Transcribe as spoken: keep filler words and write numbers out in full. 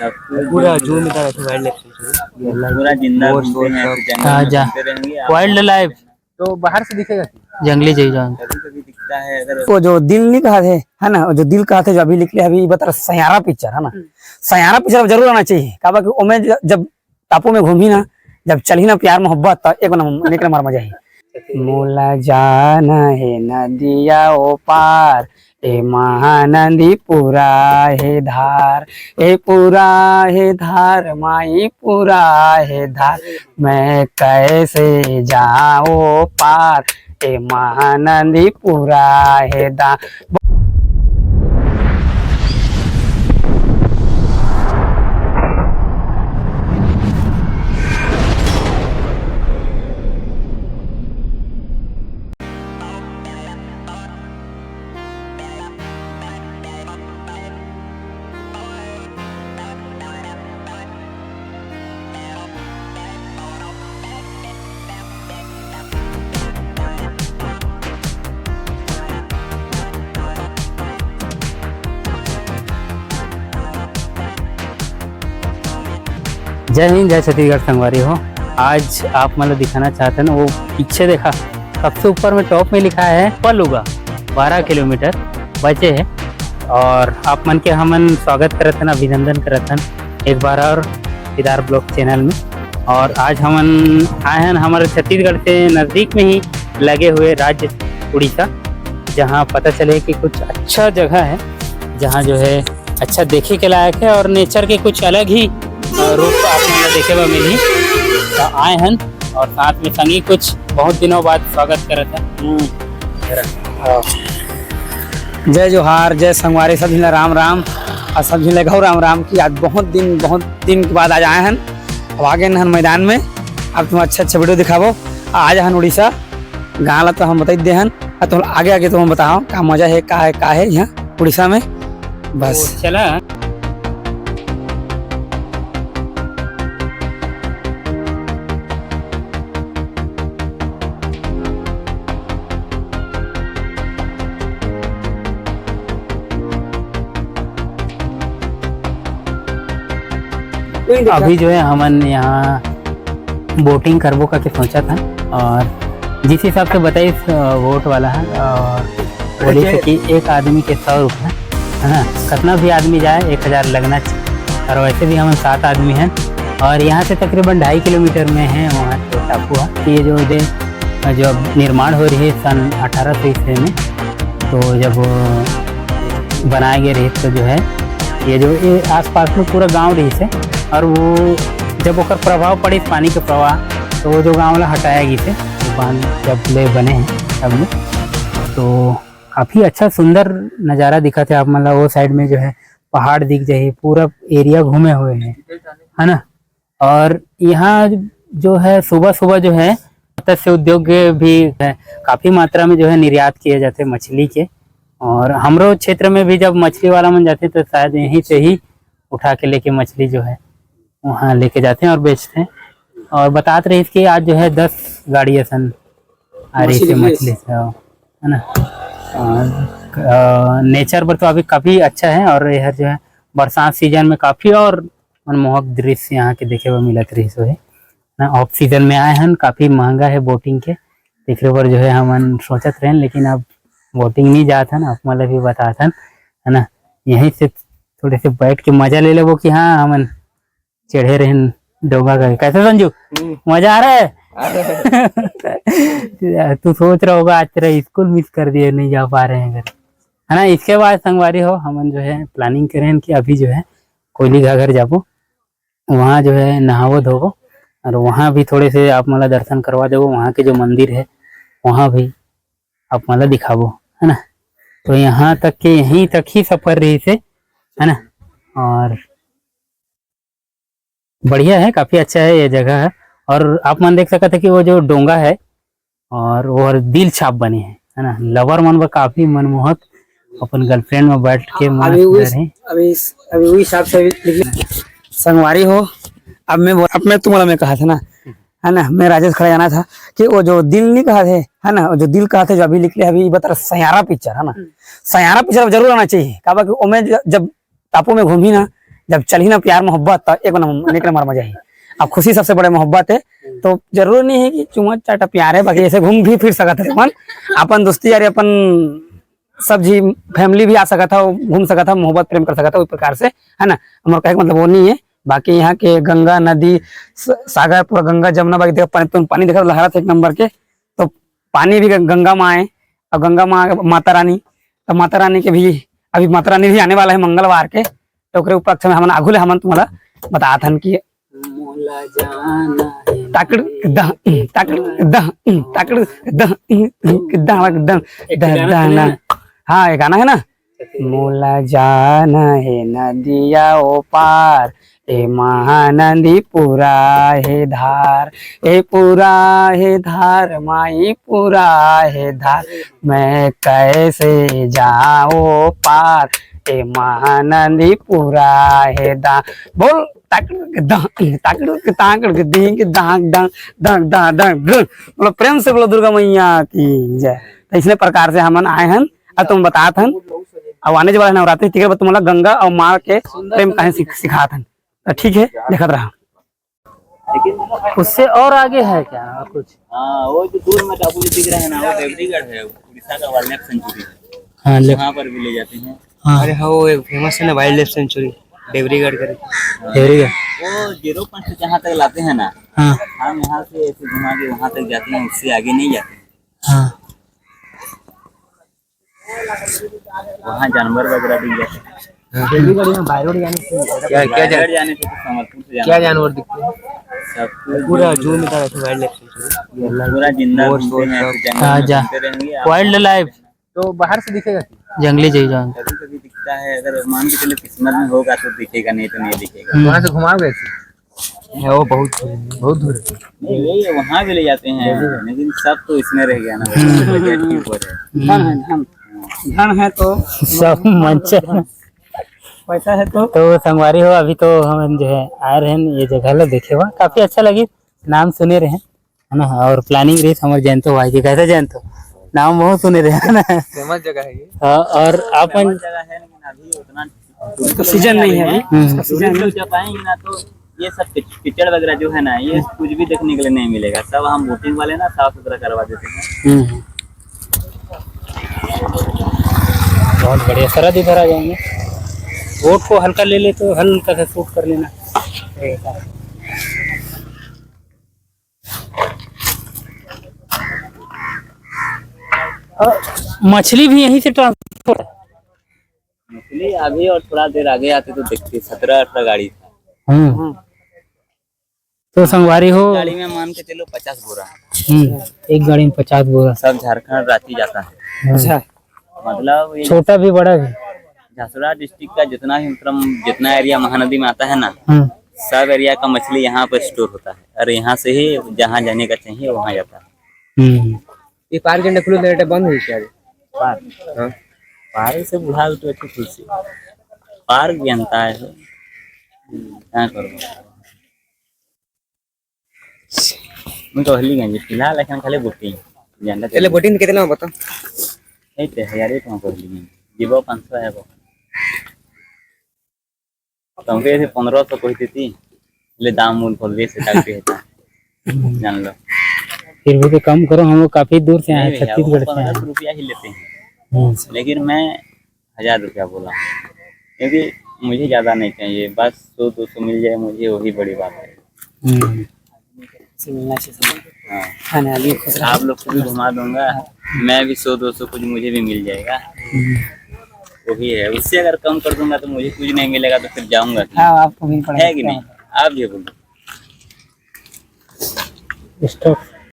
पूरा जू में तरह से वाइल्ड लाइफ सेंचुरी, पूरा जिंदा मोर, घूमते हैं, जंगल हाँ, में जा। घूमते रहेंगे आप। वाइल्ड लाइफ तो बाहर से दिखेगा कि जंगली जीव जंतु। कभी कभी दिखता है अगर वो जो दिल नहीं कहा थे, है ना, वो जो दिल कहा थे, जो अभी निकले, अभी बता सयारा पिक्चर है ना, हम्म। सयारा पिक्चर अब जरूर आना चाहिए। काबर कि ओमे ज-, जब टापू में घूमी ना, जब चलही ना प्यार मोहब्बत, तो एक नंबर, एक नंबर मजा ही। मोला जाना हे नदिया ओ पार, ए महानदी पूरा हे धार, ए पूरा हे धार, माई पूरा हे धार, मैं कैसे जाऊँ पार, ए महानदी पूरा हे धार। जय हिंद, जय छत्तीसगढ़ संगवारी हो। आज आप मन ला दिखाना चाहत हन, वो पीछे देखा, सबसे ऊपर में टॉप में लिखा है पलुगा, बारह किलोमीटर बचे है। और आप मन के हमन स्वागत करत हन, अभिनंदन करत हन एक बार और केदार ब्लॉग चैनल में। और आज हमन आए हन हमारे छत्तीसगढ़ से नजदीक में ही लगे हुए राज्य उड़ीसा, जहाँ पता चले कि कुछ अच्छा जगह है, जहाँ जो है अच्छा देखे के लायक है और नेचर के कुछ अलग ही, अ, रूप आप मन ला देखे बर मिलही। तो आए हन और साथ में संगी कुछ बहुत दिनों बाद स्वागत करत है। हम्म। हाँ। जय जोहार, जय संगवारी, सब झन ला राम राम और सब झन ला घौ राम राम कि आज बहुत दिन, बहुत दिन के बाद आज आए हन। अब आ गए हन मैदान में, अब तुम अच्छा अच्छा वीडियो दिखाबो। आज हन उड़ीसा, गाँव ला तो हम बताई दे हन, अब तुम आगे आगे तुम बताओ का मजा है, का है, का है यहाँ उड़ीसा में। बस। तो चला। अभी जो है हमन यहाँ बोटिंग करबो करके सोचत हन और जिस हिसाब से बताइस, अ, बोट वाला है और बोलिस कि एक आदमी के सौ रुपया, है ना, कितना भी आदमी जाए एक हजार लगना चाहिए। और वैसे भी हमन सात आदमी हैं और यहाँ से तकरीबन ढाई किलोमीटर में है वहाँ जो टापू है। ये जो दे, जो अब निर्माण हो रही है सन अठारह सौ ईस्वी में, तो जब वो बनाए गए रहिस तो जो है ये जो ये आसपास में पूरा गांव रहिस है और वो जब ओकर प्रभाव पड़िस पानी के प्रवाह तो वो जो गांव ला हटाया गइस है, वो बांध जब ले बने हैं तब ले। तो काफी अच्छा सुंदर नजारा दिखत है आप मन ला। वो साइड में जो है पहाड़ दिख जाही, पूरा एरिया घूमे हुए हैं, है ना। और यहाँ जो है सुबह सुबह जो है मत्स्य उद्योग भी है, काफी मात्रा में जो है निर्यात किए जाते मछली के। और हमरो क्षेत्र में भी जब मछली वाला मन जाते तो शायद यहीं से ही उठा के लेके मछली जो है वहाँ लेके जाते हैं और बेचते हैं। और बतात रहिस कि आज जो है दस गाड़ी असन आ रही मछली से, मछली से, है ना। और नेचर पर तो अभी काफी अच्छा है और यह जो है बरसात सीजन में काफी और मनमोहक दृश्य यहाँ के देखे बर मिलत रहिस होही ना। ऑफ सीजन में आए हन, काफी महंगा है बोटिंग के, तेकरे बर जो है हमन सोचत रहेन, लेकिन अब बोटिंग नहीं जात हन, आप मन ला भी बतात हन, है ना। यहीं से थोड़े से बैठ के मजा ले लेबो कि हाँ, हमन चढ़े रहेन डोंगा का। कैसे संजू, हम्म। मजा आ रहा है? आ रहा है। तू सोच रहा होगा आज तेरा स्कूल मिस कर दिए, नहीं जा पा रहे हैं घर, है ना। इसके बाद संगवारी हो हमन जो है प्लानिंग करेन कि अभी जो है कोयली घाघर जाबो, वहाँ जो है नहाबो धोबो और वहाँ भी थोड़े से आप मन ला दर्शन करवा देबो, वहाँ के जो मंदिर है वहाँ भी आप मन ला दिखाबो, है ना। तो यहाँ तक के, यहीं तक ही सफर रहिस हे, है ना। और बढ़िया है, काफी अच्छा है ये जगह है। और आप मन देख सकत है कि वो जो डोंगा है और वो हर दिल छाप बने है, है ना। लवर मन बर काफी मनमोहक, अपन गर्लफ्रेंड में बैठ के मस्त अभी उस, रहे। अभी इस, अभी वही हिसाब से अभी निकले। संगवारी हो, अब मैं बोल, अब मैं तुम्हारा मैं कहा था ना, है ना, मैं राजेश खड़ा जाना था कि वो जो दिल नहीं कहा थे, है ना, वो जो दिल कहा थे, जो अभी निकले, अभी बता रहा सयारा पिक्चर, है ना। हम्म। सयारा पिक्चर अब जरूर आना चाहिए, काबर कि ओमे ज-, जब टापू में घूमी ना, जब चलही ना प्यार मोहब्बत, तो एक नंबर, एक नंबर मजा ही। अब खुशी सबसे बड़े मोहब्बत है, तो जरूरी नहीं है कि चुम्मा चाटा प्यार है, बाकी ऐसे घूम भी फिर सकत है अपन, अपन दोस्ती यारी, अपन सब जी family भी आ सकत है, घूम सकत है, मोहब्बत प्रेम कर सकत है, उस प्रकार से, है ना। हमर कहे के मतलब वो नहीं है, बाकी यहाँ के गंगा नदी, स-, सागर, पूरा गंगा, जमुना, बाकी देखा पानी, तुम पानी देखा लहरा था एक नंबर के, तो पानी भी गं-, गंगा माँ है, और गंगा माँ, माता रानी, तो माता रानी के भी, अभी माता रानी भी आने वाला है मंगलवार के, तो ओकरे उपलक्ष्य में हमन आगू ले हमन तुम्हारा बतात हन कि मोला जाना है ताकड़ दह, ताकड़ दह, ताकड़ दह, दह, दह, एक दह, गाना दह, सुने ना। हाँ, ये गाना है ना, मोला जाना है नदिया ओ पार, ए महानदी पूरा है धार, ए पूरा है धार, माई पूरा है धार, मैं कैसे जाऊँ पार, ए महानदी पूरा है धार। बोल, ताकड़ के दह, ताकड़ के, ताकड़ के, दिंग के, दांग, दांग, दांग, दांग, दांग, दांग। बोलो, प्रेम से बोलो दुर्गा मैया की जय। तो इसने प्रकार से हमन आए हन, अब तुम बतात हन, अब आने वाला नवरात्रि, ठीक है, तुमला गंगा और माँ के प्रेम कहानी सिख-, सिखात हन। तो ठीक है, देखत रहा। उससे और आगे है क्या कुछ? हाँ, वो जो दूर में बाबू जी दिख रहे हैं ना, वो देवरीगढ़ है, उड़ीसा का वाइल्ड लाइफ सेंचुरी है। हाँ, ले। वहाँ पर भी ले जाते हैं। हाँ। अरे हाँ, वो एक फेमस है ना वाइल्ड लाइफ सेंचुरी, देवरीगढ़ करके। देवरीगढ़। वो जीरो पॉइंट से जहाँ तक लाते हैं ना, हाँ। हम यहाँ से ऐसे घुमा के वहाँ तक जाते हैं, उससे आगे नहीं जाते। हाँ। वहाँ जानवर वगैरह भी जाते हैं। हाँ। देवरीगढ़ में बायरोड जाने से, क्या, क्या बायरोड जान-, जाने से तो संबलपुर से जाना क्या पड़ता है। जानवर दिखते हैं? सब कुछ पूरा जो जू में था वैसे वाइल्ड लाइफ सेंचुरी। पूरा जिंदा मोर, घूमते शोर हैं, सब। ऐसे जंगल हाँ, में जा। घूमते रहेंगे आप। Wild life. तो बाहर से दिखेगा क्या? जंगली जीव जंतु। कभी-कभी दिखता है, अगर मान के चलो किस्मत में होगा तो दिखेगा, नहीं तो नहीं दिखेगा। हम्म। वहाँ से घुमाओगे ऐसे? है, वो बहुत दूर है। बहुत दूर है। नहीं, यही है, वहाँ भी ले जाते हैं, लेकिन सब तो इसमें रह गया ना, हम्म। बजट के ऊपर है। धन है, धन। धन है तो सब मंचन। पैसा है तो। तो संगवारी हो, अभी तो हम जो है आए रहे ये जगह ला देखे हुआ, काफी अच्छा लगी, नाम सुने रहे, है ना, और प्लानिंग रही हमारे जयंतो भाई की। कैसे जयंतो? नाम बहुत सुने रहे, है ना? फेमस जगह है ये। हाँ, और आप फेमस जगह है, लेकिन अभी उतना तो सीजन नहीं है अभी। हम्म। इसका सीजन टूरिस्ट लोग नहीं। जब आएंगे ना, तो ये सब किच-, कीचड़ वगैरह जो है ना, ये कुछ भी देखने के लिए नहीं मिलेगा। सब हम बोटिंग वाले ना साफ सुथरा करवा देते हैं। हम्म। बहुत बढ़िया, सरहद इधर आ जाएंगे। बोट को हल्का ले ले तो हल्का सा शूट कर लेना। और मछली भी यहीं से ट्रांसपोर्ट है। मछली अभी और थोड़ा देर आगे आते तो देखते, सत्रह अठारह गाड़ी था। हम्म। तो संगवारी हो, गाड़ी में मान के चलो पचास बोरा। हम्म, एक गाड़ी में पचास बोरा। सब झारखंड रांची जाता है। हम्म। अच्छा। मतलब ये छोटा भी, बड़ा भी। झासुरा डिस्ट्रिक्ट का जितना भी, मतलब, जितना एरिया महानदी में आता है ना, हम्म। सब एरिया का मछली यहाँ पर स्टोर होता है और यहाँ से ही जहाँ जाने का चाहिए वहाँ जाता है। हम्म। ये पार्क झंडा खुले तो बंद हुई क्या? पार्क? हाँ। पार्क से बुढ़ा तो अच्छी खुशी। पार्क भी अंता है, क्या करो? मैं कहली गंज फिलहाल एखन खाली बोटिंग। झंडा चले बोटिंग कितना बता? नहीं ते हजार एक हम कहली गंज। जीवो पाँच सौ है वो। तो हमके ऐसे पन्द्रह सौ कोई देती, ले दाम मूल खोल दे से तक देता। जान लो। फिर भी तो कम करो, हम लोग काफी दूर से आए हैं, नहीं भैया, वो छत्तीसगढ़ से आए हैं। पन्द्रह सौ रुपया ही लेते हैं। हम्म। लेकिन मैं हजार रुपया बोला, क्योंकि मुझे ज़्यादा नहीं चाहिए, बस सौ दो सौ मिल जाए मुझे, वही बड़ी बात है। हम्म। से मिलना चाहिए सबको। हाँ। खाने आदमी खुश रहे। आप लोग को भी घुमा दूंगा, हाँ। मैं भी सौ दो सौ कुछ मुझे भी मिल जाएगा। हम्म। वही है, उससे अगर कम कर दूंगा तो मुझे कुछ नहीं मिलेगा, तो फिर जाऊंगा कि? हाँ, आपको भी पड़ेगा। है कि नहीं? आप ये बोलो। स्टॉप।